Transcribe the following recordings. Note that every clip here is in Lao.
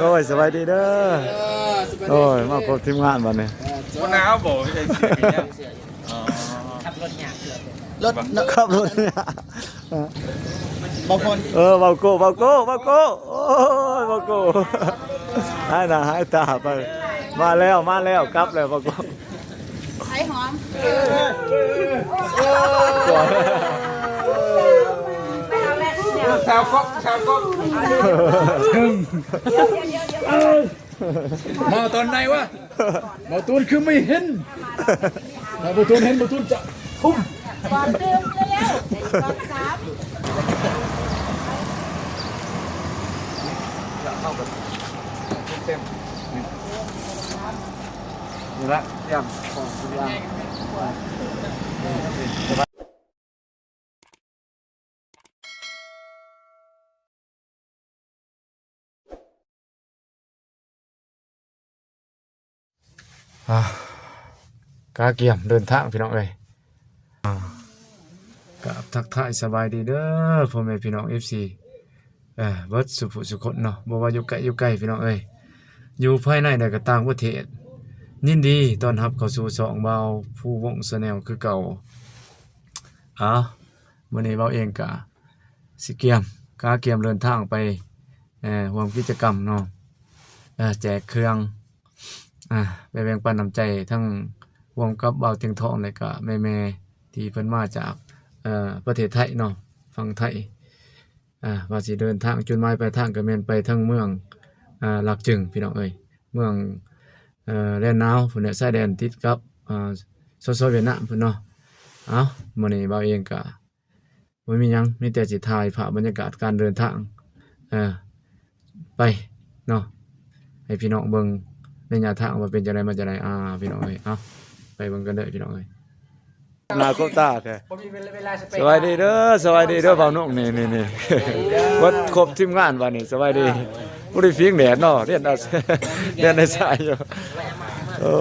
ໂດຍ ສະບາຍດີເດີ. ໂດຍ ມາຄົບທີມງານບັດນີ້. ບໍ່ໜາວບໍ່? ບໍ່ໄດ້ເສື້ອຫຍັງ. ອໍ ຂັບລົດຍາກເກືອບ ລົດ ຂັບລົດຍາກ. ເອີ ເວົ້າໂກ້ ເວົ້າໂກ້ ເວົ້າໂກ້ ໂອ້ຍ ເວົ້າໂກ້ ຫາຍໜ້າຫາຍຕາໄປ. ມາແລ້ວ ມາແລ້ວ ກັບແລ້ວ ເວົ້າໂກ້. ໄປຫອມ ແຊວກໍ ແຊວກໍ ມາຕອນໃດວະ? ບໍ່ຕູນຄືໄມ່ເຫັນ. ຖ້າບໍ່ຕູນເຫັນ ບໍ່ຕູນຈະທຸ່ມ. ກ່ອນຕື່ມເລັວໆ ກ່ອນສາມ. ນີ້ລະ ຕຽມຂອງທຸກຢ່າງ. ອ່າ ກະກຽມເດີນທາງພີ່ນ້ອງເອີຍ. ອ່າ ກະທັກທາຍສະບາຍດີເດີພໍ່ແມ່ພີ່ນ້ອງ ເອັຟຊີ ເອີ ເບິດສູ່ຜູ້ສູ່ຄົນເນາະ ບໍ່ວ່າຢູ່ໃກ້ຢູ່ໄກພີ່ນ້ອງເອີຍ ຢູ່ພາຍໃນ ແລະ ກະຕ່າງປະເທດ. ຍິນດີຕ້ອນຮັບເຂົ້າສູ່ຊ່ອງບ່າວພູວົງ Channel ຄືເກົ່າ. ເອົາ ມື້ນີ້ບ່າວເອງກະຊິກຽມ ກະກຽມເດີນທາງໄປ ເອີ ຮ່ວມກິດຈະກຳເນາະ ເອີ ແຈກເຄື່ອງ ອ່າ ໄປແບ່ງປັນນ້ຳໃຈ ທັງຮ່ວມກັບບ່າວຕຽງທອງ ແລະກະແມ່ໆ ທີ່ເພິ່ນມາຈາກ ເອີ ປະເທດໄທເນາະ ຝັ່ງໄທ. ອ່າ ວ່າຊິເດີນທາງ ຈຸດໝາຍປາຍທາງກະແມ່ນໄປທາງເມືອງ ອ່າ ຫຼັກຈຶງ ພີ່ນ້ອງເອີຍ ເມືອງ ເອີ ແລນນາວພຸ້ນແຫຼະ ຊາຍແດນຕິດກັບ ອ່າ ສສ ຫວຽດນາມພຸ້ນເນາະ. ເອົາ ມື້ນີ້ບ່າວເອງກະ ບໍ່ມີຫຍັງ ມີແຕ່ຊິຖ່າຍພາບບັນຍາກາດການເດີນທາງ ເອີ ໄປເນາະ ໃຫ້ພີ່ນ້ອງເບິ່ງໄລຍະທາງວ່າເປັນຈັ່ງໃດມາຈັ່ງໃດ. ອ່າ ພີ່ນ້ອງເອີຍ ເອົາ ໄປເບິ່ງກັນເດີພີ່ນ້ອງເອີຍ. ໜ້າຄົບຕາແທ້ ບໍ່ມີເວລາ ເວລາຊິໄປ. ສະບາຍດີເດີ ສະບາຍດີເດີບ່າວນົງ. ນີ້ໆໆ ເບິດຄົບທີມງານບັດນີ້. ສະບາຍດີ. ບໍ່ໄດ້ຟິງແດດເນາະ ລຽນເອົາ ລຽນໃນສາຍຢູ່. ໂອ້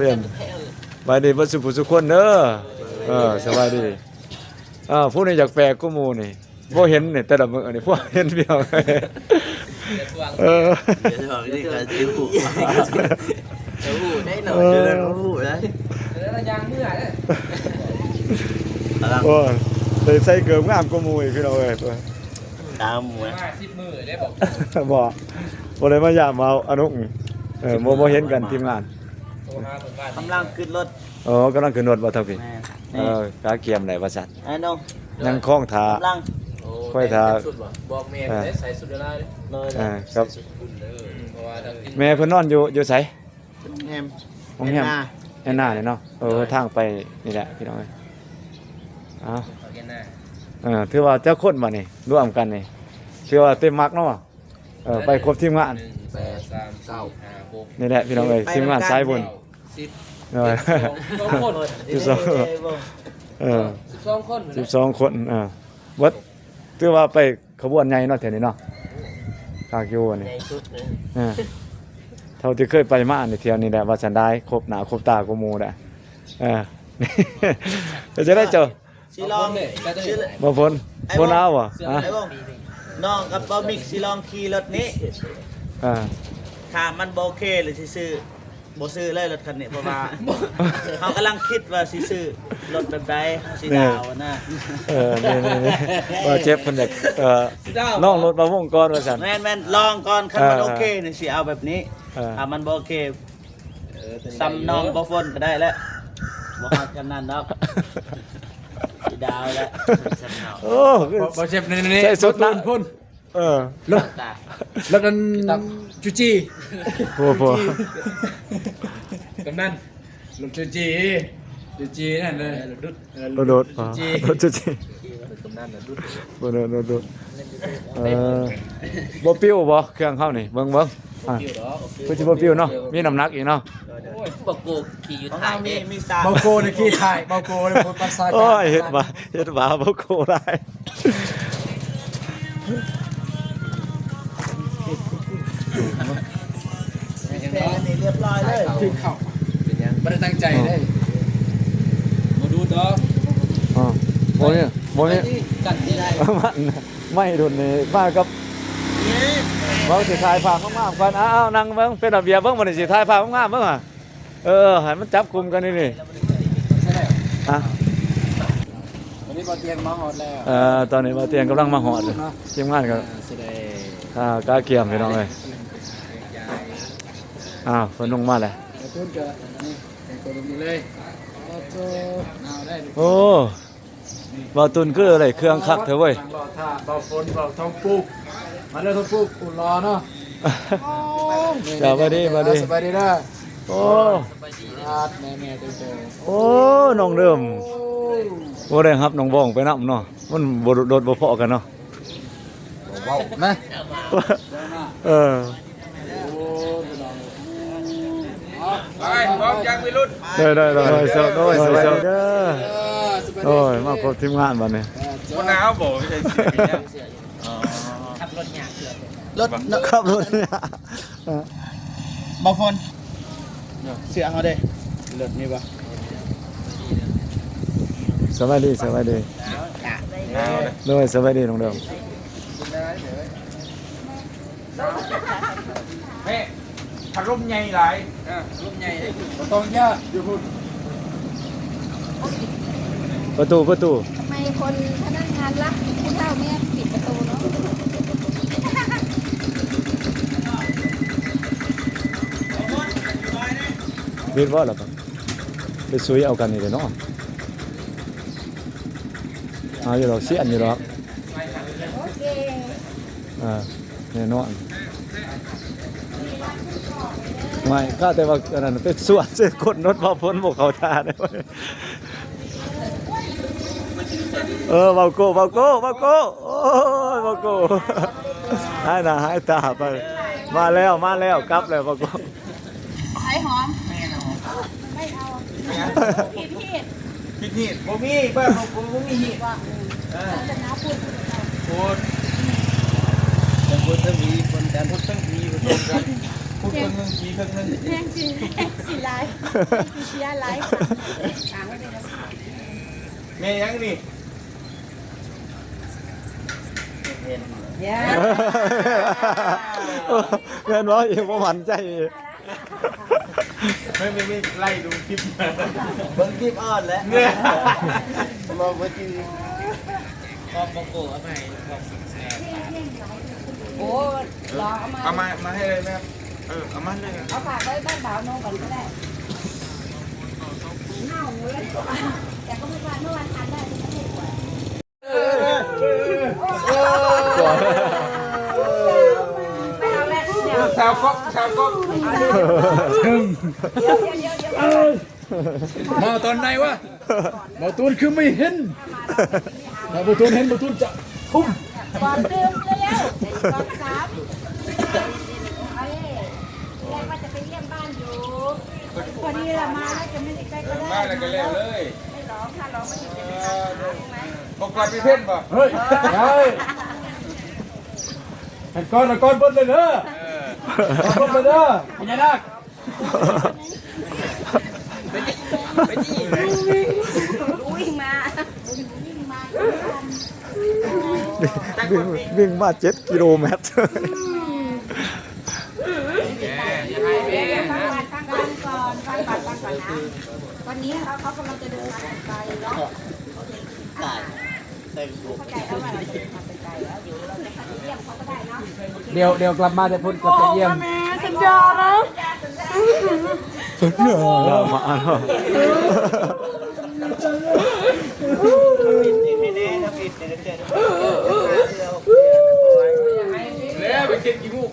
ລຽນ ສະບາຍດີເບິດສູ່ຜູ້ສູ່ຄົນເດີ. ເອີ ສະບາຍດີ. ອ້າວ ຜູ້ນີ້ຢາກແປກກວ່າໝູ່ນີ້ ບໍ່ເຫັນນີ້ແຕ່ລະມື້ນີ້ ພວກເຫັນພຽງ ເອີ ດຽວນີ້ກະຊິຮູ້ ຈະຮູ້ໄດ້ເນາະ ເອີ ຈະໄດ້ຮູ້ໄດ້ ເອີ ຍ່າງເມືອເດີ. ໂອ້ຍ ໄດ້ໃສ່ເກີບງາມກວ່າໝູ່ອີກ ພີ່ນ້ອງເອີຍ. ຕາມໝູ່ນະ ສິບມື້ໄດ້ບໍ່? ບໍ່ ບໍ່ໄດ້ມາຢາມເອົາອານຸ ເອີ ບໍ່ ບໍ່ເຫັນກັນທີມງານ. ກຳລັງຂຶ້ນລົດ. ອໍ ກຳລັງຂຶ້ນລົດບໍ່ທາງພີ້? ແມ່ນ ເອີ ກະກຽມແລ້ວວ່າຊັ້ນ. ຍັງຄອງຖ້າ ກຳລັງ ຄ່ອຍຖ້າ ບອກແມ່ໄດ້ໃສ່ຊຸດລາວເດີ. ເອີ ໃສ່ຊຸດອຸ່ນເດີ ເພາະວ່າທາງ ແມ່ເພິ່ນນອນຢູ່ ຢູ່ໃສ? ໂຮງແຮມ ໂຮງແຮມແອນນາ ແອນນານີ້ເນາະ. ເອີ ທາງໄປນີ້ແຫຼະພີ່ນ້ອງເອີຍ. ເອົາ ເອີ ຖືວ່າຈັກຄົນບັດນີ້ ລວມກັນນີ້ ຖືວ່າເຕັມໝັກເນາະ. ເອີ ໄປຄົບທີມງານ ໜຶ່ງ ສອງ ສາມ ສີ່ ຫ້າ ຫົກ ນີ້ແຫຼະພີ່ນ້ອງເອີຍ ທີມງານສາຍບຸນ. ສິບ ເອີ ສິບສອງຄົນ ເອີ ສິບສອງຄົນ ເອີ ເບິດ ຖືວ່າໄປຂະບວນໃຫຍ່ເນາະແຖວນີ້ເນາະ. ຄັກຢູ່ນີ້ ໃຫຍ່ສຸດເລີຍ ເອີ ເທົ່າທີ່ເຄີຍໄປມານີ້ ແຖວນີ້ແຫຼະວ່າຊັ້ນໄດ໋ ຄົບໜ້າຄົບຕາກວ່າໝູ່ແຫຼະ. ເອີ ເປັນຈັ່ງໃດເຈົ້າ? ຊິລອງ ບໍ່ຝົນ ຝົນເອົາບໍ່? ອ້າຍວົງ ນ້ອງກັບບ່າວມິກຊິລອງຂີ່ລົດນີ້. ອ່າ ຖ້າມັນບໍ່ໂອເຄ ຫຼືຊິຊື້ ບໍ່ຊື້ເລີຍລົດຄັນນີ້ ເພາະວ່າເຮົາກຳລັງຄິດວ່າຊິຊື້ລົດແບບໃດ ເຮົາຊິດາວນະ. ເອີ ນີ້ໆໆ ບ່າວເຈັບເພິ່ນຢາກ ເອີ ຊິດາວ ລອງລົດບ່າວວົງກ່ອນວ່າຊັ້ນ. ແມ່ນໆ ລອງກ່ອນ ຄັນມັນ ເອີ ໂອເຄນີ້ຊິເອົາແບບນີ້. ເອີ ຖ້າມັນບໍ່ໂອເຄ ເອີ ສ່ຳນ້ອງບໍ່ຝົນກໍໄດ້ແລ້ວ ບໍ່ຮອດຂະໜາດນັ້ນດອກ ຊິດາວແລ້ວ. ໂອ້ ບ່າວ ບ່າວເຈັບນີ້ ນີ້ ໃສ່ຊຸດໜັກພຸ້ນ. ເອີ ລົດ ລົດອັນຈູຈີ ໂອ້ໂຫ ກຳນັນ ລົດຈູຈີ ຈູຈີນັ້ນເດີ ລົດດຸດ ເອີ ລົດດຸດ ລົດຈູຈີ ກຳນັນ ລົດດຸດ ບໍ່ດຸດ ເອີ ບໍ່ປິວບໍ່ ເຄື່ອງເຮົານີ້ ເບິ່ງ ເບິ່ງ ອ່າ ຄືຊິບໍ່ປິວເນາະ ມີນ້ຳໜັກອີກເນາະ. ໂອ້ຍ ບໍ່ໂກຂີ່ຢູ່ທ້າຍເດ້ ມີ ມີສາມ ບໍ່ໂກນີ້ຂີ່ທ້າຍ ບໍ່ໂກນີ້ຄົນປັດສາຍ ໂອ້ຍ ເຮັດຫວາ ເຮັດຫວາບໍ່ໂກຫຼາຍ. ແປງອັນນີ້ລຽບລ້ອຍເລີຍ ຖືກເຂົ້າ ເປັນຫຍັງ ບໍ່ໄດ້ຕັ້ງໃຈເດ້. ອໍ ບໍ່ມີ ບໍ່ມີ ກັນນີ້ໄດ້ ມັນ ໄມ້ດົນນີ້ມາກັບ ມ ເຮົາຊິຖ່າຍພາບງາມໆກ່ອນ. ອ້າວ ນັ່ງເບິ່ງ ເປັນລະບຽບເບິ່ງ ບັດນີ້ຊິຖ່າຍພາບງາມໆເບິ່ງຫາ. ເອີ ໃຫ້ມັນຈັບກຸ່ມກັນນີ້ ນີ້. ອ່ະ ຕອນນີ້ບ່າວຕຽງມາຮອດແລ້ວ. ເອີ ຕອນນີ້ບ່າວຕຽງກຳລັງມາຮອດ. ເນາະ ທີມງານກໍ ອ່າ ສະແດງ ອ່າ ກະກຽມ ພີ່ນ້ອງເອີຍ. ອ້າວ ເພິ່ນລົງມາແລ້ວ. ໂອ້ ບ່າວຕຸນຄືໄດ້ເຄື່ອງຄັກແທ້ເວີຍ. ບ່າວຝົນ ບ່າວທອງປຸກ ມາເດີ ທອງປຸກ ຜູ້ຫຼໍ່ເນາະ. ສະບາຍດີ ສະບາຍດີ ສະບາຍດີເດີ. ໂອ້ ໂອ້ ນ້ອງເດີມ ໂອ້ ບໍ່ໄດ້ຮັບນ້ອງບ້ອງໄປນຳເນາະ ມັນບໍ່ ລົດບໍ່ພໍ້ກັນເນາະ. ເວົ້ານະ ເອີ ໄປ ພ້ອມຍັງ ໄວລຸ້ນ. ໂດຍ ໂດຍ ໂດຍ ໂດຍ ໂດຍ ສະບາຍດີເດີ. ໂອ້ຍ ມາຄົບທີມງານບັດນີ້. ບໍ່ໜາວບໍ່? ບໍ່ໃສ່ເສື້ອ. ອໍ ຂັບລົດຍາກເກືອບ ລົດ ຂັບລົດຍາກ. ບ່າວຝົນ ເສື້ອເຮົາເດ້ ລົດມີບໍ່? ສະບາຍດີ ສະບາຍດີ. ໂດຍ ສະບາຍດີນ້ອງເດີມ. ແມ່ ພັດລົມໃຫຍ່ຫຼາຍ. ເອີ ລົມໃຫຍ່ເດ້. ບໍ່ຕ້ອງຢ້ານ ຢູ່ພຸ້ນ. ປະຕູ ປະຕູ. ທຳໄມຄົນພະນັກງານລັບຜູ້ເຖົ້າແມ່ປິດປະຕູເນາະ? ເຮັດບໍ່ລະ ໄປຊຸຍເອົາກັນນີ້ແຫຼະເນາະ. ເອົາຢູ່ດອກ ຊຽນຢູ່ດອກ. ໂອເຄ ອ່າ ແນ່ນອນ. ໄມ່ ກະແຕ່ວ່າອັນນັ້ນໄປສວນໃສ່ກົ້ນລົດບ່າວຝົນບໍ່ເຂົ້າທ່າເດ້. ເອີ ບ່າວໂກ້ ບ່າວໂກ້ ບ່າວໂກ້ ໂອ້ຍ ບ່າວໂກ້ ຫາຍໜ້າຫາຍຕາໄປ. ມາແລ້ວ ມາແລ້ວ ກັບແລ້ວ ບ່າວໂກ້. ໃຜຫອມ? ແມ່ນຫອມ. ໄມ່ເອົາ. ຜິດຮີດ. ຜິດຮີດ. ບໍ່ມີ ບ້ານຂອງກູບໍ່ມີຮີດ. ເອີ ສາສະໜາພຸດ. ພຸດ. ທັງພຸດທັງຜີ ປົນກັນ. ພຸດທັງຜີ ປົນກັນ. ພຸດເຄິ່ງໜຶ່ງ ຜີເຄິ່ງໜຶ່ງ. ແຮງຊິ ແຮງຊິຫຼາຍ ແຮງຊິເສຍຫຼາຍ. ແມ່ຫຍັງນີ້? ເຫັນ. ແມ່ນບໍ່? ຍັງບໍ່ໝັ້ນໃຈອີກ. ໄມ່ ໄມ່ ໄລ່ດູຄລິບ ເບິ່ງຄລິບອ່ອນແຫຼະ ເບິ່ງເບິດຊີວິດ. ຂອງບໍ່ໂກເອົາໃໝ່ ຂອງແຊບ. ໂອ້ ເອົາມາ ເອົາມາໃຫ້ເລີຍແມ່. ເອີ ເອົາມາເລີຍ ເອົາຝາກໄວ້ບ້ານບ່າວໂນກ່ອນກໍໄດ້. ເນົ່າເລີຍ ແຕ່ກໍບໍ່ວ່າເມື່ອວານທານໄດ້ ເປັນປະເທດກວ່າ. ສາວກອກ ສາວກອກ ມາຕອນໃດວະ? ບ່າວຕູນຄືໄມ່ເຫັນ. ຖ້າບ່າວຕູນເຫັນ ບ່າວຕູນຈະທຸ່ມ. ກ່ອນຕື່ມເລັວໆ ກ່ອນສາມ. ເອີ ແລກວ່າຈະໄປຢ້ຽມບ້ານຢູ່ ພໍດີລະ ມາແລ້ວຈະໄມ່ໄດ້ໃກ້ກໍໄດ້ ມາແລ້ວກໍແລ້ວເລີຍ. ໄດ້ຫຼອງ ຖ້າຫຼອງມັນຈະເປັນ ເອີ ບໍ່ກອດມີເພັນບໍ່? ເຮີ້ຍ ໄດ້. ອັນກ່ອນ ອັນກ່ອນເບິດເລີຍເດີ ເອີ ເບິດເລີຍເດີ ພະຍານາກ. ໄປຈີ່ ໄປຈີ່ ອຸ້ຍ ມາ ວິ່ງ ວິ່ງມາເຈັດກິໂລແມັດ. ຕອນນີ້ເຂົາ ເຂົາກຳລັງຈະເດີນທາງກັນໄປເນາະ. ເຂົ້າໃຈແລ້ວວ່າເຮົາຈະເປັນທາງໄປໄກ ແລ້ວດຽວເຮົາຈະໄປຢ້ຽມເຂົາກໍໄດ້ເນາະ. ດຽວ ດຽວກັບມາແຕ່ພຸ້ນກໍໄປຢ້ຽມ. ໂອ້ ແມ່ສັນຍານະ ສັນຍານະ ມາເນາະ. ແລ້ວໄປເຊັດຂີ້ມູກ. ໂ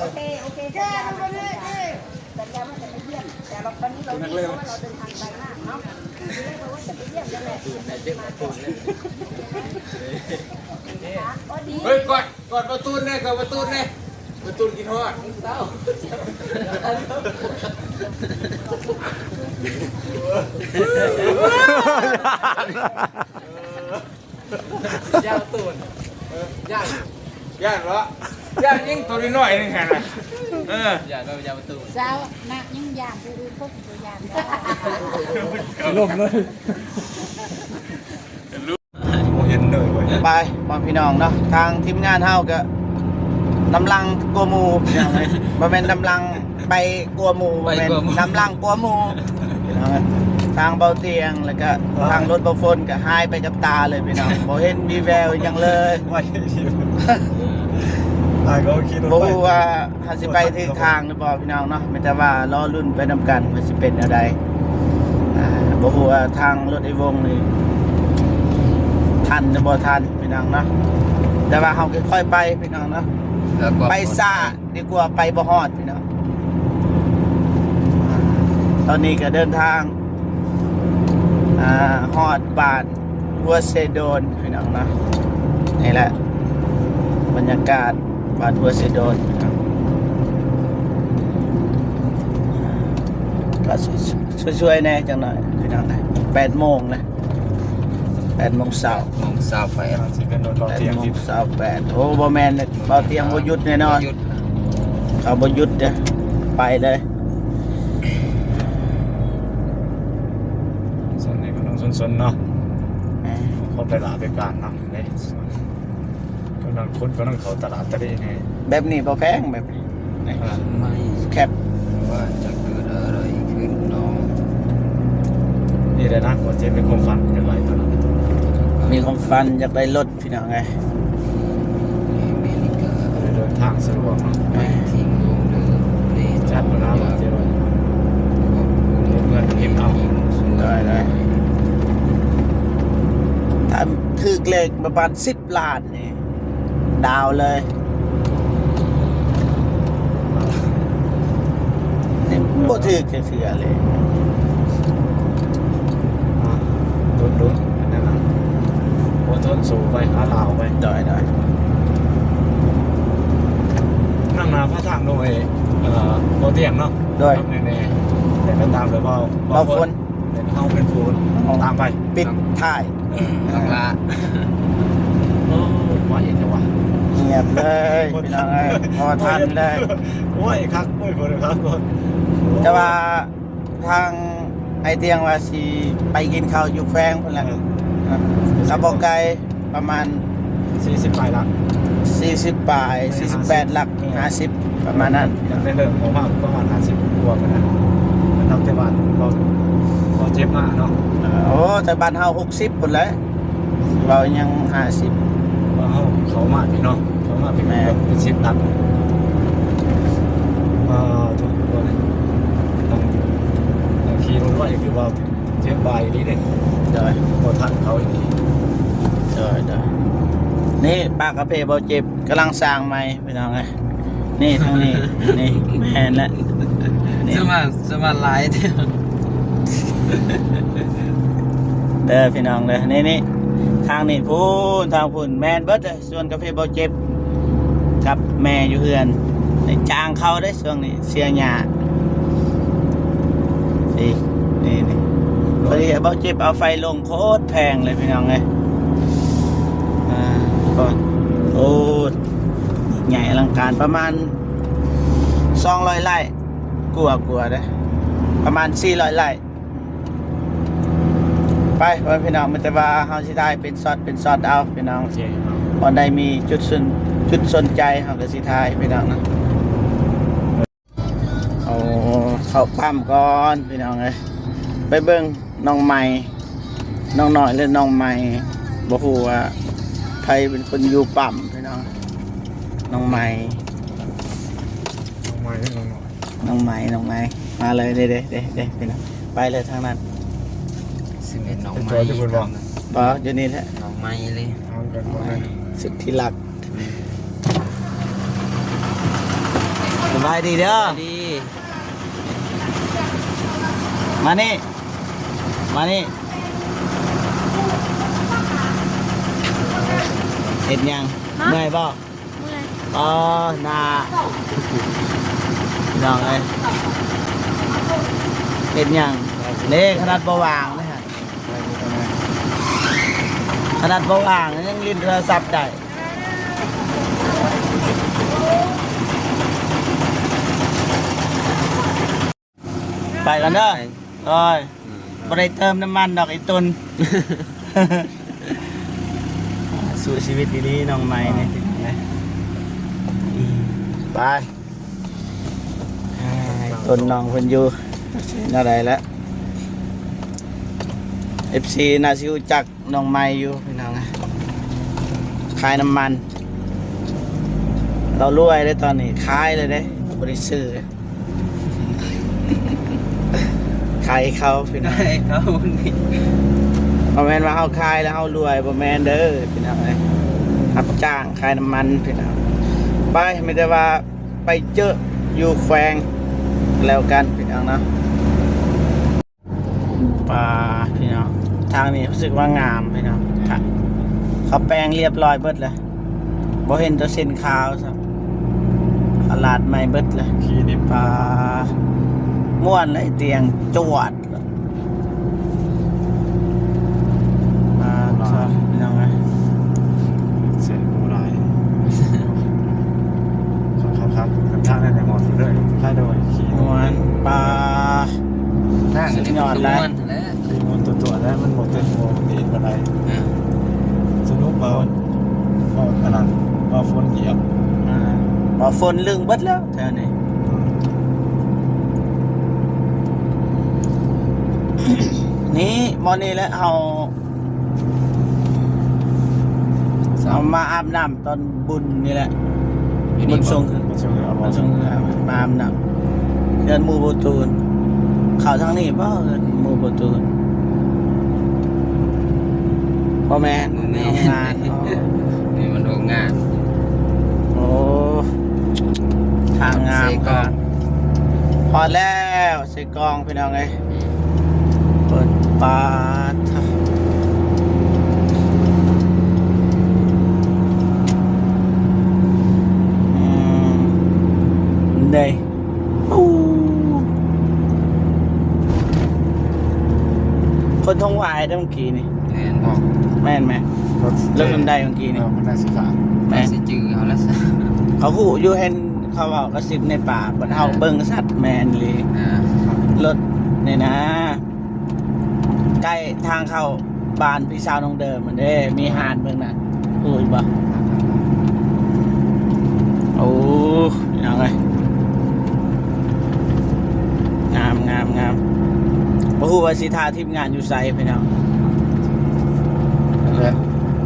ອເຄ ໂອເຄ ສັນຍານະ. ສັນຍາວ່າຈະໄປຢ້ຽມ ແຕ່ເຮົາ ຕອນນີ້ເຮົາ ເພາະວ່າເຮົາເດີນທາງໄກມາກເນາະ. ເຮົາວ່າຈະໄປຢ້ຽມນັ້ນແຫຼະ. ເຮີ້ຍ ກອດ ກອດປະຕູນແດ່ ກອດປະຕູນແດ່ ປະຕູນຄິດຮອດ. ຢ້ານປະຕູນ ຢ້ານ ຢ້ານເນາະ ຢ້ານຍິງໂຕນ້ອຍໆໜຶ່ງຫັ້ນນະ. ເອີ ຢ້ານບໍ່? ຢ້ານປະຕູນ. ສາວນະ ຍິງຢ້ານຜູ້ອື່ນ ພວກບໍ່ຢ້ານ. ລົມເລີຍ ບໍ່ເຫັນເລີຍເວີຍ. ໄປ ພໍ່ພີ່ນ້ອງເນາະ ທາງທີມງານເຮົາກໍນຳຫຼັງກວ່າໝູ່ ພີ່ນ້ອງເອີຍ ບໍ່ແມ່ນນຳຫຼັງໄປກວ່າໝູ່ ບໍ່ແມ່ນ ໄປກວ່າໝູ່ ນຳຫຼັງກວ່າໝູ່ ພີ່ນ້ອງເອີຍ. ທາງເບົາຕຽງ ແລ້ວກໍ ວ້າຍ ທາງລົດເບົາຝົນກໍຫາຍໄປກັບຕາເລີຍ ພີ່ນ້ອງ ບໍ່ເຫັນວີແວວອີ່ຫຍັງເລີຍ ວ່າເຫັນຢູ່ ອ້າຍກໍຂີ່ລົດໄປ ບໍ່ຮູ້ວ່າ ເຮົາຊິໄປຖືກທາງຫຼືບໍ່ ພີ່ນ້ອງເນາະ ມີແຕ່ວ່າລໍລຸ້ນໄປນຳກັນວ່າຊິເປັນແນວໃດ. ອ່າ ບໍ່ຮູ້ວ່າທາງລົດໄອ້ວົງນີ້ທັນຫຼືບໍ່ທັນ ພີ່ນ້ອງເນາະ ແຕ່ວ່າເຮົາຄ່ອຍໆໄປ ພີ່ນ້ອງເນາະ ແລ້ວກໍ ໄປຊ້າດີກວ່າໄປບໍ່ຮອດ ພີ່ນ້ອງ. ອ່າ ຕອນນີ້ກໍເດີນທາງ ອ່າ ຮອດບ້ານ ຫົວເຊໂດນ ພີ່ນ້ອງເນາະ ນີ້ແຫຼະບັນຍາກາດບ້ານຫົວເຊໂດນ ພີ່ນ້ອງ ກໍຊ່ວຍໆແດ່ຈັກໜ້ອຍ ພີ່ນ້ອງນະ ແປດໂມງນະ ແປດໂມງເຊົ້າ ໂມງເຊົ້າໄປ ຊິເປັນລົດເບົາຕຽງ ແປດໂມງເຊົ້າແປດ ໂອ້ ບໍ່ແມ່ນ ເບົາຕຽງບໍ່ຢຸດແນ່ນອນ ບໍ່ຢຸດ ເຂົາບໍ່ຢຸດເດ້ ໄປເລີຍ. ຊ່ວງນີ້ກຳລັງຊົນໆເນາະ ແມ່ນ ຄົນໄປລາໄປການເນາະ ເດ້ ກຳລັງ ຄົນກຳລັງເຂົ້າຕະຫຼາດຕະເລແນ່ ແບບນີ້ບໍ່ແພງ ແບບນີ້ ນີ້ ອ່າ ແຄັບ ວ່າຈະເກີດອະໄລຂຶ້ນເນາະ ນີ້ແຫຼະນະ ວ່າເຈັບມີຄວາມຝັນຢາກໄດ້ໂຕນັ້ນ ມີຄວາມຝັນຢາກໄດ້ລົດ ພີ່ນ້ອງເອີຍ ເດີນທາງສະດວກເນາະ ແມ່ນ ຈັດມາແລ້ວ ເກັບເງິນເກັບເອົາ ໄດ້ໆ ຖ້າຖືກເລກປະມານສິບລ້ານນີ້ ດາວເລີຍ ຍັງບໍ່ຖືກຈັກເທື່ອເລີຍ ອ່າ ດຸນໆ ອັນນັ້ນນະ ອົດທົນສູ້ໄປ ຫາລາວໄປ ໂດຍໆ ນຳໜ້າພາທາງໂດຍ ເອີ ບໍ່ຕຽງເນາະ ໂດຍ ແນ່ໆ ແຕ່ກໍຕາມໂດຍເບົາ ເບົາຝົນ ເຮົາເປັນຜູ້ ເອົາ ຕາມໄປ ປິດທ້າຍ ເອີ ແລ້ວກໍ ໂອ້ ວ່າເຮັດຫຍັງວະ ງຽບເລີຍ ພີ່ນ້ອງເອີຍ ບໍ່ທັນເລີຍ ໂອ້ຍ ຄັກ ໂອ້ຍ ບໍ່ໄດ້ຄັກ ແຕ່ວ່າທາງອ້າຍຕຽງວ່າຊິໄປກິນເຂົ້າຢູ່ແຂວງພຸ້ນແຫຼະ ເອີ ກໍບໍ່ໄກ ປະມານສີ່ສິບປາຍຫຼັກ ສີ່ສິບປາຍ ສີ່ສິບແປດຫຼັກ ຫ້າສິບ ປະມານນັ້ນ ຕັ້ງແຕ່ເລີ່ມອອກມາປະມານຫ້າສິບກວ່າພຸ້ນນະ ນັບແຕ່ບ້ານເຮົາ ເຮົາເຈັບມາເນາະ ໂອ້ ແຕ່ບ້ານເຮົາຫົກສິບພຸ້ນແຫຼະ ເວົ້າຍັງຫ້າສິບ ວ່າເຮົາເຂົ້າມາພີ່ນ້ອງ ເຂົ້າມາເປັນ ແມ່ນ ເປັນສິບຫຼັກ ອ່າ ທຸກຄົນ ຕ້ອງ ຕ້ອງຂີ່ລົດໄວ ຄືວ່າ ເຈັບບ່າຍອີ່ຫຼີເດ້ ໂດຍ ບໍ່ທັນເຂົາອີ່ຫຼີ ໂດຍ ໂດຍ ນີ້ປ່າກາເຟເບົາເຈັບກຳລັງສ້າງໃໝ່ ພີ່ນ້ອງເອີຍ ນີ້ທາງນີ້ ນີ້ແມ່ນແຫຼະ ນີ້ ສະມາ ສະມາຫຼາຍເດ້ ເດີພີ່ນ້ອງເດີ ນີ້ ນີ້ ທາງນີ້ພຸ້ນ ທາງພຸ້ນ ແມ່ນເບິດເດີ ສວນກາເຟເບົາເຈັບກັບແມ່ຢູ່ເຮືອນ ໄດ້ຈ້າງເຂົາເດ້ຊ່ວງນີ້ ເສຍຫຍ້າ ນີ້ ນີ້ ນີ້ ພໍດີເບົາເຈັບເອົາໄຟລົງ ໂຄດແພງເລີຍພີ່ນ້ອງເອີຍ ອ່າ ໂອ້ ໃຫຍ່ອະລັງການ ປະມານສອງຮ້ອຍໄລ່ ກວ່າ ກວ່າເດ້ ປະມານສີ່ຮ້ອຍໄລ່ ໄປ ພໍ່ແມ່ພີ່ນ້ອງ ມີແຕ່ວ່າເຮົາຊິຖ່າຍເປັນຊັອດເປັນຊັອດເອົາພີ່ນ້ອງ ໂອເຄ ບ່ອນໃດມີຈຸດສົນ ຈຸດສົນໃຈເຮົາກໍຊິຖ່າຍພີ່ນ້ອງເນາະ ເອົາເຂົ້າປ້ຳກ່ອນພີ່ນ້ອງເອີຍ ໄປເບິ່ງນ້ອງໃໝ່ ນ້ອງນ້ອຍ ຫຼື ນ້ອງໃໝ່ ບໍ່ຮູ້ວ່າໃຜເປັນຄົນຢູ່ປ້ຳພີ່ນ້ອງ ນ້ອງໃໝ່ ນ້ອງໃໝ່ ນ້ອງນ້ອຍ ນ້ອງໃໝ່ ນ້ອງໃໝ່ ມາເລີຍ ເດ້ ເດ້ ເດ້ ເດ້ ພີ່ນ້ອງ ໄປເລີຍທາງນັ້ນ ຊິແມ່ນນ້ອງໃໝ່ ໄປຈອດຢູ່ພຸ້ນບໍ່? ບໍ່ ຢູ່ນີ້ແຫຼະ ນ້ອງໃໝ່ເລີຍ ເອົາກັນບໍ່ໄດ້ ສຸດທີ່ລັກ ສະບາຍດີເດີ ສະບາຍດີ ມານີ້ ມານີ້ ເຮັດຫຍັງ? ຮະ? ເມື່ອຍບໍ່? ເມື່ອຍ ອໍ ໜ້າ ພີ່ນ້ອງເອີຍ ເຮັດຫຍັງ? ເດ້ ຂະໜາດບໍ່ວ່າງເດ້ ຂະໜາດບໍ່ວ່າງຍັງຫຼິ້ນໂທລະສັບໄດ້ ໄປກ່ອນເດີ ໂອ້ຍ ອືມ ບໍ່ໄດ້ເຕີມນ້ຳມັນດອກ ອີຕຸນ. ສູ້ຊີວິດອີ່ຫຼີ ນ້ອງໃໝ່ນີ້ ໄປ ຕົ້ນນ້ອງເພິ່ນຢູ່ແນວໃດລະ ເອັຟຊີ ໜ້າຊິຮູ້ຈັກນ້ອງໃໝ່ຢູ່ພີ່ນ້ອງ ຂາຍນ້ຳມັນ ລາວລວຍເດ້ຕອນນີ້ ຂາຍເລີຍເດ້ ບໍ່ໄດ້ຊື້. ຂາຍເຂົາພີ່ນ້ອງ ຂາຍເຂົານີ້ ບໍ່ແມ່ນວ່າເຮົາຂາຍແລ້ວເຮົາລວຍ ບໍ່ແມ່ນເດີພີ່ນ້ອງເອີຍ ຮັບຈ້າງຂາຍນ້ຳມັນພີ່ນ້ອງ ໄປ ມີແຕ່ວ່າໄປເຈີຢູ່ແຂວງແລ້ວກັນພີ່ນ້ອງເນາະ. ປາ ພີ່ນ້ອງ ທາງນີ້ຮູ້ສຶກວ່າງາມພີ່ນ້ອງ ເຂົາແປງລຽບຮ້ອຍເບິດແລ້ວ ບໍ່ເຫັນແຕ່ເສັ້ນຂາວຊ້ຳ ເຂົາລາດໃໝ່ເບິດແລ້ວ ຂີ່ນີ້ ປາ ມ່ວນເລີຍ ຕຽງຈວດ ປາ ພີ່ນ້ອງເອີຍ ເສຍງບໍ່ຫຼາຍ ຄັກໆໆ ຄັນທາງນັ້ນຍັງຮອດຢູ່ເລີຍ ໄປໂດຍຂີ່ ມ່ວນ ປາ ທາງ ສຸດຍອດເລີຍ ຂີ່ມ່ວນຕົວໆ ແລ້ວມັນບໍ່ເຕັນ ບໍ່ດີປານໃດ ອ່າ ສະໜຸກ ເວົ້າ ເວົ້າອັນນັ້ນ ເວົ້າຝົນຢຽບ ອ່າ ເວົ້າຝົນລຶ້ງເບິດແລ້ວແຖວນີ້ ອືມ ນີ້ ບ່ອນນີ້ແຫຼະ ເຮົາ ເຮົາມາອາບນ້ຳ ຕອນບຸນນີ້ແຫຼະ ຢູ່ນີ້ ບຸນ ບໍ່ ຊົງເຮືອ ບຸນຊົງເຮືອ ບຸນຊົງເຮືອ ມາອາບນ້ຳ ເຮືອນໝູ່ບໍ່ຕູນ ເຂົ້າທາງນີ້ບໍ່ ເຮືອນໝູ່ບໍ່ຕູນ ບໍ່ແມ່ນ ບໍ່ແມ່ນ ໂຮງງານ ນີ້ມັນໂຮງງານ ໂອ້ ທາງງາມ ເຊກອງ ຮອດແລ້ວ ເຊກອງ ພີ່ນ້ອງເອີຍ ເປີດ ປາດ ອືມ ເດ້ ໂອ້ ຄົນທ້ອງຫວາຍເດ້ເມື່ອກີ້ນີ້ ແມ່ນບໍ່ ແມ່ນ ແມ່ນ ລົດ ລົດຮຸນໄດເມື່ອກີ້ນີ້ ເອີ ຮຸນໄດສີຟ້າ ແມ່ນ ຊິຈື່ເອົາລະ ເຂົາຮູ້ຢູ່ ເຫັນເຂົາເວົ້າກະຊິບໃນປ່າ ບັດເຮົາ ອ່າ ເບິ່ງຊັດແມ່ນອີ່ຫຼີ ອ່າ ລົດນີ້ນະ ໃກ້ທາງເຂົ້າບ້ານພີ່ສາວນ້ອງເດີມຫັ້ນເດ້ ມີຮ້ານເບິ່ງນະ ຮູ້ຢູ່ບໍ່? ໂອ້ ພີ່ນ້ອງເອີຍ ງາມ ງາມ ງາມ ບໍ່ຮູ້ວ່າຊິຖ້າທີມງານຢູ່ໃສພີ່ນ້ອງ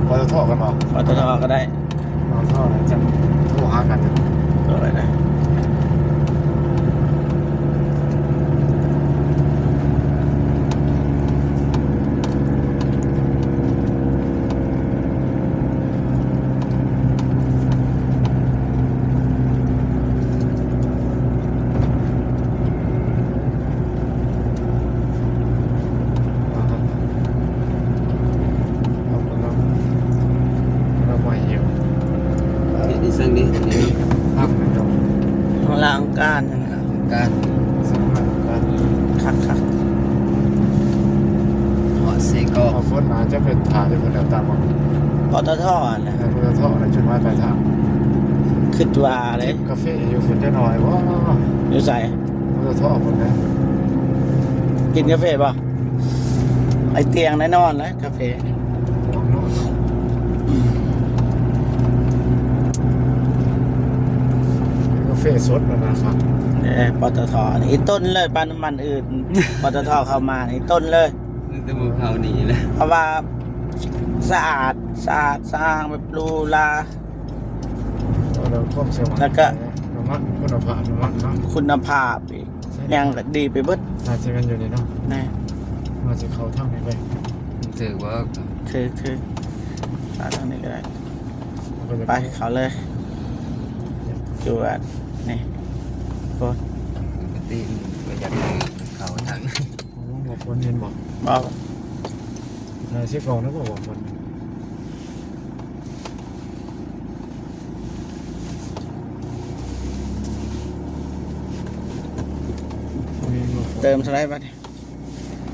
ປຕທ ກັນບໍ່? ປຕທ ກໍໄດ້. ເອົາເທົ່າໃດຈັ່ງໂທຫາກັນ ໂທໄດ້. ເຮັດອີ່ສັງນີ້ ນີ້ເນາະ ພັກເນາະ ອະລັງການ ອະລັງການ ສຳລັບການ ຄັກໆ ເຫາະເຊກອງ ເອົາຝົນມາຈະເປັນທ່າທີ່ເພິ່ນແລ້ວຕາມ ປຕທ ຫັ້ນແຫຼະ ເອີ ປຕທ ຫັ້ນແຫຼະ ຈຸດໝາຍປາຍທາງ ຄິດວ່າເດ້ ກາເຟຢູ່ພຸ້ນຈັກໜ່ອຍບໍ່? ຢູ່ໃສ? ປຕທ ພຸ້ນເດ້ ກິນກາເຟບໍ່? ໄອ້ຕຽງແນ່ນອນແຫຼະ ກາເຟ ກາເຟສົດແລ້ວນະຄັບ ເອີ ປຕທ ນີ້ຕົ້ນເລີຍ ປານນ້ຳມັນອື່ນ ປຕທ ເຂົ້າມານີ້ຕົ້ນເລີຍ ແຕ່ບໍ່ເຂົ້ານີ້ແຫຼະ ເພາະວ່າສະອາດ ສະອາດສະອ້າງ ແບບຫຼູຫຼາ ແລ້ວກໍ ຄຸນນະພາບນ້ຳມັນເນາະ ຄຸນນະພາບອີກ ຫຍັງກໍດີໄປເບິດ ໜ້າຈະແມ່ນຢູ່ນີ້ເນາະ ແມ່ນ ວ່າຊິເຂົ້າທາງນີ້ໄປ ຖືກບໍ່? ຄື ຄື ເຂົ້າທາງນີ້ກໍໄດ້ ໄປ ເຂົ້າເລີຍ ຈວດ ນີ້ ໂອ້ ປົກກະຕິກໍຢາກເຂົ້າທາງ ບໍ່ຝົນເຫັນບໍ່? ບໍ່ ໃສ່ເຊກອງແລ້ວບໍ່ວ່າຝົນ ເຕີມເທົ່າໃດບັດນີ້?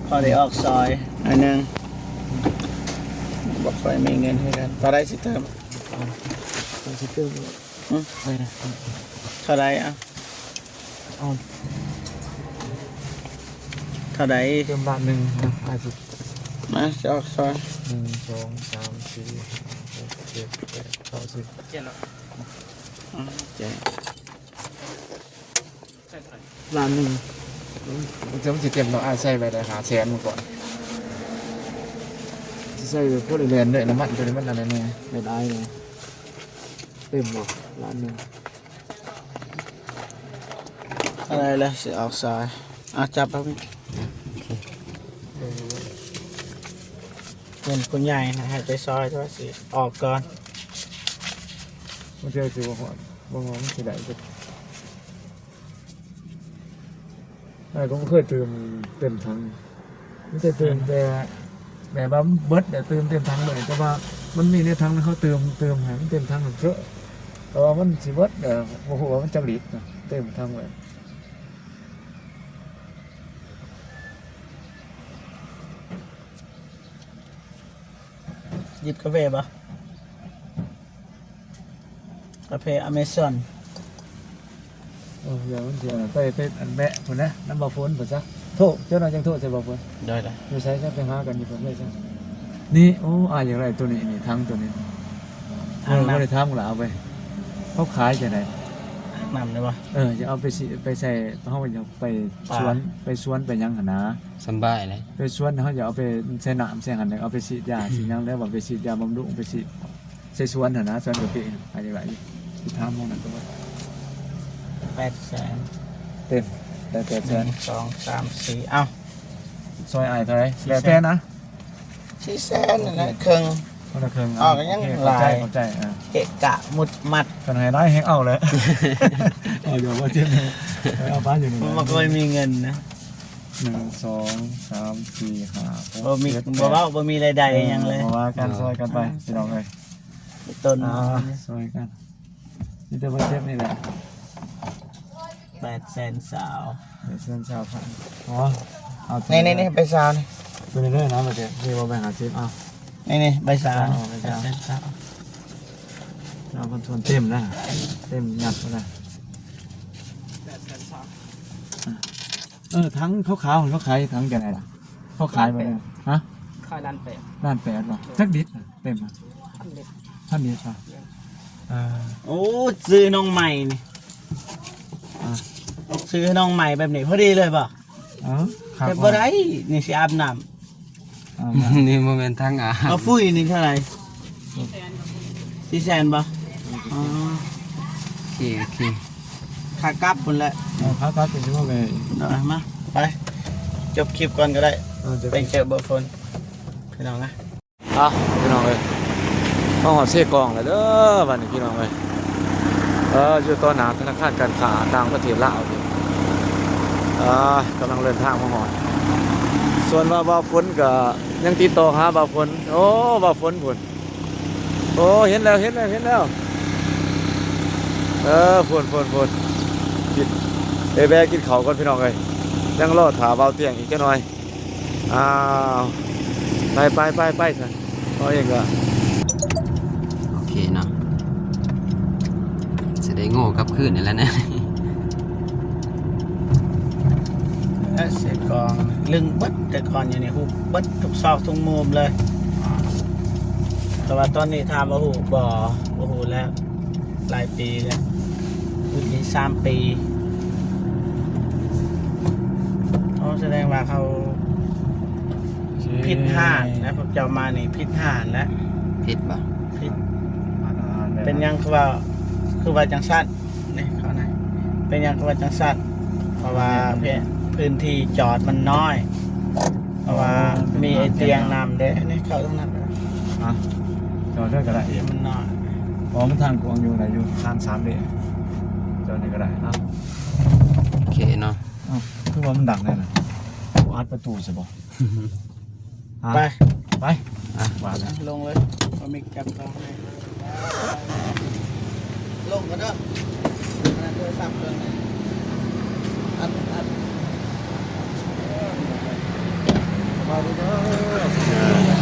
ພໍໄດ້ອອກຊອຍໜ້ອຍໜຶ່ງ ບໍ່ຄ່ອຍມີເງິນຄືກັນ ເທົ່າໃດຊິເຕີມ? ເອົາ ເອົາຊິເຕີມ ຫຶ? ເທົ່າໃດ? ເອົາ ເອົາ ເທົ່າໃດ? ເຕີມບາດໜຶ່ງນະ ຫ້າສິບ ມາ ຊິອອກຊອຍ ໜຶ່ງ ສອງ ສາມ ສີ່ ຫ້າ ຫົກ ເຈັດ ແປດ ເກົ້າ ສິບ ເຈັດເນາະ ອືມ ເຈັດ ລ້ານໜຶ່ງ ມັນຈະ ມັນຊິເຕັມເນາະ ອ້າຍໃສ່ໄວ້ໄດ້ຫ້າແສນມື້ກ່ອນ ຊິໃສ່ໄປພໍໄດ້ແລ່ນເດ້ ນ້ຳມັນຕົວນີ້ມັນອັນນັ້ນແດ່ ໄດ້ຫຼາຍເດ້ ເຕັມບໍ່ ລ້ານໜຶ່ງ ອັນໃດລະ ຊິອອກສາຍ ອ່ະ ຈັບເອົາ ໂອເຄ ເປັນຜູ້ໃຫຍ່ນະ ໃຫ້ໄປຊອຍ ແຕ່ວ່າຊິອອກກ່ອນ ບາງເທື່ອຊິບໍ່ຮອດ ບໍ່ຮູ້ວ່າມັນຊິໄດ້ຈັກ ອ້າຍກໍບໍ່ເຄີຍຕື່ມເຕັມຖັງ ມີແຕ່ຕື່ມແຕ່ແບບວ່າມັນເບິດແລ້ວຕື່ມເຕັມຖັງເລີຍ ແຕ່ວ່າມັນມີໃນຖັງ ເຮົາຕື່ມ ຕື່ມໃຫ້ມັນເຕັມຖັງເທື່ອ ແຕ່ວ່າມັນຊິເບິດແລ້ວ ບໍ່ຮູ້ວ່າມັນຈັກລິດນະ ເຕັມຖັງເລີຍ. ຈິບກາເຟບໍ່? ກາເຟອາເມຊອນ ໂອ້ ຢ່າມັນຊິໄປ ໄປອັນແວະພຸ້ນນະ ນຳບ່າວຝົນພຸ້ນຊະ ໂທ ເຈົ້າໜ້ອຍຈັ່ງໂທໃສ່ບ່າວຝົນ ໄດ້ໆ ຢູ່ໃສຊະ ໄປຫາກັນຢູ່ພຸ້ນເລີຍຊະ ນີ້ ໂອ້ ອ້າຍຢາກໄດ້ໂຕນີ້ ນີ້ ຖັງໂຕນີ້ ເອີ ບໍ່ໄດ້ຖາມລະ ເອົາໄປ ເຂົາຂາຍຈັ່ງໃດ? ອ່າງນ້ຳໄດ້ບໍ່? ເອີ ຈະເອົາໄປຊິ ໄປໃສ່ ເຮົາຢາກໄປສວນ ໄປສວນໄປຫຍັງຫັ້ນນະ ສະບາຍເລີຍ ໄປສວນເຮົາຢາກເອົາໄປໃສ່ນ້ຳໃສ່ຫັ້ນ ເອົາໄປສີດຢາສີດຫຍັງ ແລ້ວວ່າໄປສີດຢາບຳລຸງ ໄປສີດ ໃສ່ສວນຫັ້ນນະ ສວນກາເຟຫັ້ນ ອາດຈະໄດ້ຢູ່ ຊິຖາມໝູ່ນັ້ນກໍໄດ້ ແປດແສນ ເຕັມ ໄດ້ແປດແສນ ໜຶ່ງ ສອງ ສາມ ສີ່ ເອົ້າ ຊ່ອຍອ້າຍເທົ່າໃດ? ສີ່ແສນ ແລ້ວແຕ່ນະ ສີ່ແສນນັ້ນແຫຼະ ເຄິ່ງ ຄົນລະເຄິ່ງ ເອົ້າ ກໍຍັງ ໂອເຄ ຫຼາຍ ຂອບໃຈ ຂອບໃຈ ເອີ ເກະກະໝຸດໝັດ ຄັນໃຫ້ຫຼາຍແຮ່ງເອົາແຫຼະ ເອົາຢູ່ ບໍ່ເຈັບ ເອົາໄປຢູ່ນີ້ ມັນບໍ່ຄ່ອຍມີເງິນນະ ໜຶ່ງ ສອງ ສາມ ສີ່ ຫ້າ ຫົກ ເຈັດ ແປດ ບໍ່ມີ ບໍ່ເວົ້າ ບໍ່ມີລາຍໄດ້ຫຍັງເລີຍ ເອີ ບໍ່ວ່າກັນ ຊ່ອຍກັນໄປ ພີ່ນ້ອງເອີຍ ຕົ້ນ ອ່າ ຊ່ອຍກັນ ມີແຕ່ບໍ່ເຈັບນີ້ແຫຼະ ແປດແສນຊາວ ແປດແສນຊາວພັນ ອໍ ເອົາ ນີ້ໆໆ ໃບຊາວນີ້ ຕົວນີ້ເລີຍນະ ບໍ່ເຈັບ ນີ້ບໍ່ ໃບຫ້າສິບ ເອົາ ນີ້ໆ ໃບຊາວ ຊາວ ໃບຊາວ ແປດແສນຊາວ ຊາວພັນຖ້ວນ ເຕັມນະ ເຕັມຍັດພຸ້ນນະ ແປດແສນຊາວ ເອີ ຖັງຂາວໆ ເຂົາຂາຍຖັງຈັ່ງໃດລະ? ເຂົາຂາຍບໍ່? ລ້ານແປດ ຮະ? ຂາຍລ້ານແປດ ລ້ານແປດບໍ່? ຈັກລິດນະ? ເຕັມນະ ພັນລິດ ພັນລິດບໍ່? ເອີ ໂອ້ ຊື້ນ້ອງໃໝ່ນີ້ ອ່າ ຊື້ໃຫ້ນ້ອງໃໝ່ແບບນີ້ພໍດີເລີຍບໍ່? ເອີ ຄັກ ແຕ່ບໍ່ໄດ້ ນີ້ຊິອາບນ້ຳ ອ່າ ນີ້ບໍ່ແມ່ນທາງອາບ ເອົາຟຸ້ຍນີ້ເທົ່າໃດ? ສີ່ແສນບໍ່? ອໍ ໂອເຄ ໂອເຄ ຂາກັບພຸ້ນແຫຼະ ເອີ ຂາກັບກໍຊິບໍ່ໄປ ເອົາມາ ໄປ ຈົບຄລິບກ່ອນກໍໄດ້ ເອີ ໄປເຈີເບີຝົນ ພີ່ນ້ອງນະ ອ່ະ ພີ່ນ້ອງເອີຍ ມາຮອດເຊກອງແລ້ວເດີ ບາດນີ້ພີ່ນ້ອງເອີຍ ເອີ ຢູ່ຕໍ່ໜ້າທະນາຄານການຄ້າຕ່າງປະເທດລາວນີ້ ອ່າ ກຳລັງເດີນທາງມາຮອດ ສ່ວນວ່າບ່າວຝົນກໍຍັງຕິດຕໍ່ຫາບ່າວຝົນ ໂອ້ ບ່າວຝົນພຸ້ນ ໂອ້ ເຫັນແລ້ວ ເຫັນແລ້ວ ເຫັນແລ້ວ ເອີ ພຸ້ນ ພຸ້ນ ພຸ້ນ ກິນ ໄປແວ່ກິນເຂົ້າກ່ອນພີ່ນ້ອງເອີຍ ຍັງລໍຖ້າບ່າວຕຽງອີກຈັກໜ່ອຍ ອ້າວ ໄປ ໄປ ໄປ ໄປ ຊັ້ນ ເຮົາເອງກໍ ໂອເຄເນາະ ຊິໄດ້ໂງ່ກັບຄືນນີ້ແຫຼະນະ ເອີ ເຊກອງ ລຶ້ງເບິດ ແຕ່ກ່ອນຢູ່ນີ້ ຮູ້ເບິດທຸກຊອກທຸກມຸມເລີຍ ແຕ່ວ່າຕອນນີ້ຖາມວ່າຮູ້ບໍ່? ບໍ່ຮູ້ແລ້ວ. ຫຼາຍປີແລ້ວ ຢູ່ທີ່ສາມປີ ໂອ້ ສະແດງວ່າເຂົາຜິດຮ້ານນະ ພວກເຈົ້າມານີ້ຜິດຮ້ານແລ້ວ ຜິດບໍ່? ຜິດ ເປັນຫຍັງຄືວ່າ ຄືວ່າຈັ່ງຊັ້ນ ນີ້ເຂົານະ ເປັນຫຍັງຄືວ່າຈັ່ງຊັ້ນ ເພາະວ່າພື້ນທີ່ຈອດມັນນ້ອຍ ເພາະວ່າມີໄອ້ຕຽງນຳເດ້ ອັນນີ້ເຂົ້າທາງນັ້ນ ອ່ະ ຈອດເລີຍກໍໄດ້ ມັນນ້ອຍ ອໍ ມັນທາງກວ້າງຢູ່ ໄດ້ຢູ່ ທາງສາມເລນ ຈອດນີ້ກໍໄດ້ ເອົາ ໂອເຄເນາະ ເອົ້າ ຄືວ່າມັນດັງແທ້ນະ ບໍ່ອັດປະຕູຊະບໍ່? ອ່ະ ໄປ ໄປ ອ່ະ ວ່າແລ້ວ ລົງເລີຍ ບໍ່ມີຈັບຕ້ອງໃຫ້ ລົງກັນເດີ ອັນນັ້ນໂທລະສັບເດີ ອັດ ອັດ ສະບາຍດີເດີ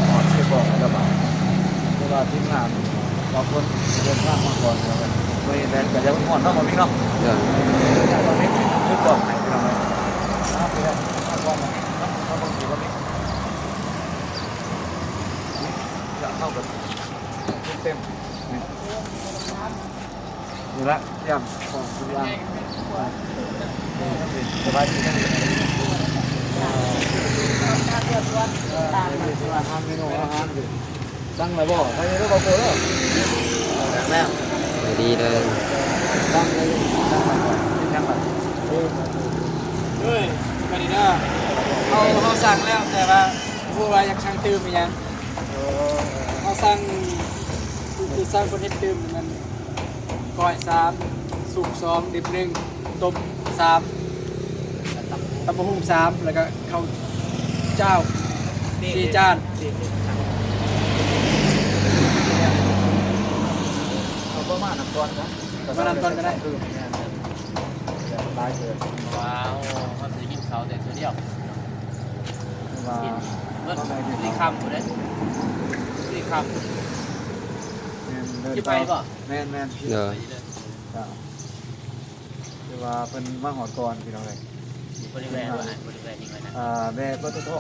ຮອດເຊກອງແລ້ວບາດ ແຕ່ວ່າທີມງານບາງຄົນເດີນທາງມາກ່ອນແລ້ວ ບໍ່ເຫັນແດດກໍຢ່າຮ້ອນເນາະ ບໍ່ມີເນາະ ເອີ ບໍ່ມີ ຄືກ້ອງໃຫ້ພີ່ນ້ອງເນາະ ເອົາໄປແລ້ວ ມາກ່ອນເນາະ ມາເບິ່ງທີ່ບໍ່ມີ ຈະເຂົ້າກັນ ເຕັມ ນີ້ລະ ຕຽມຂອງທຸກຢ່າງ ສະບາຍດີ ອາຫານ ເມນູອາຫານ ສັ່ງແລ້ວບໍ່? ສັ່ງແລ້ວບໍ່? ສັ່ງແລ້ວ ດີເດີ ສັ່ງແລ້ວ ເປັນຫຍັງລະ? ໂອ້ຍ ສະບາຍດີເດີ ເຮົາ ເຮົາສັ່ງແລ້ວ ແຕ່ວ່າບໍ່ຮູ້ວ່າຢາກສັ່ງຕື່ມອີ່ຫຍັງ ເອີ ເຮົາສັ່ງ ຄືສັ່ງເພິ່ນເຮັດຕື່ມນັ້ນ ກ້ອຍສາມ ຊຸບສອງ ດິບໜຶ່ງ ຕົ້ມສາມ ຕຳບັກຫຸ່ງສາມ ແລ້ວກະເຂົ້າຈ້າວສີ່ຈານ ເອົາປະມານນັ້ນກ່ອນເນາະ ປະມານນັ້ນກ່ອນກະໄດ້ ແມ່ນ ຫຼາຍເຕີບ ວ້າວ ເຮົາຊິໄດ້ກິນເຂົ້າແຕ່ເທື່ອດຽວ ວ່າ ເບິດ ມື້ຄ່ຳພຸ້ນເດ້ ມື້ຄ່ຳ ແມ່ນ ຊິໄປບໍ່? ແມ່ນໆ ໂດຍ ເຈົ້າ ຄືວ່າເພິ່ນມາຮອດກ່ອນພີ່ນ້ອງເອີຍ ບໍລິເວນ ບໍລິເວນນີ້ແມ່ນ ອ່າ ແວ່ ປຕທ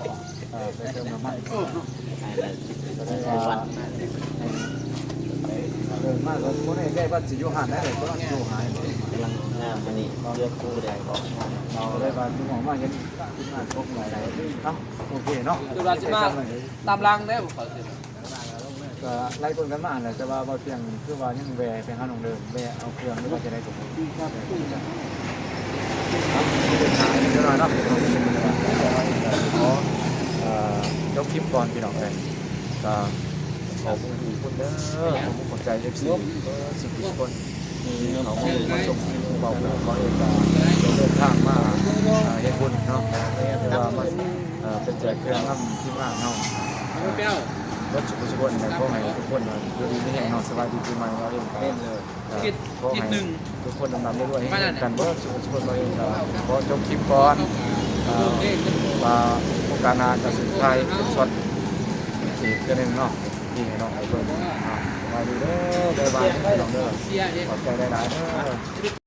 ອ່າ ໄປເຕີມນ້ຳມັນ ກໍເລີຍວ່າ ເດີນມາກໍບໍ່ແນ່ໃຈວ່າຊິຢູ່ຮ້ານໃດ ກໍຢູ່ຮ້ານ ກຳລັງງາມອັນນີ້ ເລືອກຄູ່ແດງກໍ ເອົາເລີຍວ່າຊິອອກມາເຫັນທີມງານພວກໃດ ເອົ້າ ໂອເຄເນາະ ຄືວ່າຊິມາຕາມຫຼັງເດ້ ຂ້ອຍຊິ ກໍໄລ່ເບິ່ງກັນມາຫັ້ນແຫຼະ ແຕ່ວ່າເວົ້າທ່ຽງຄືວ່າຍັງແວ່ໄປຫານ້ອງເດີມ ແວ່ເອົາເຄື່ອງ ຫຼືວ່າຈະໄດ້ຕົວນີ້ ເອີ ເດີນທາງເດີນໜ້ອຍເນາະ ຂໍ ເອີ ຈົບຄລິບກ່ອນພີ່ນ້ອງເອີຍ ກໍຂອບຄຸນເດີ ຂອບຄຸນຂອບໃຈ ເອັຟຊີ ເບິດສຸກທຸກຄົນ ທີ່ເຂົ້າມາຊົມຄລິບຂອງເຮົາ ເຮົາເອງກໍເດີນທາງມາ ເຮັດບຸນເນາະ ແຕ່ວ່າມາ ເອີ ໄປແຈກເຄື່ອງນຳທີມງານເຮົາ ເບິດສຸກທຸກຄົນ ແລະ ຂໍໃຫ້ທຸກຄົນຢູ່ດີມີແຮງເນາະ ສະບາຍດີປີໃໝ່ ເຮົາເອງກໍ ເອີ ຂໍໃຫ້ທຸກຄົນລ່ຳໆລວຍໆ ເຮັງໆກັນເບິດສຸກທຸກຄົນ ເຮົາເອງກໍຂໍຈົບຄລິບກ່ອນ ເອີ ວ່າໂອກາດໜ້າກໍຊິຖ່າຍເປັນຊັອດອີກເທື່ອໜຶ່ງເນາະ ທີ່ໃຫ້ນ້ອງໄດ້ເບິ່ງ ອ່າ ສະບາຍດີເດີ ບາຍບາຍ ພີ່ນ້ອງເດີ ຂອບໃຈຫຼາຍໆເດີ.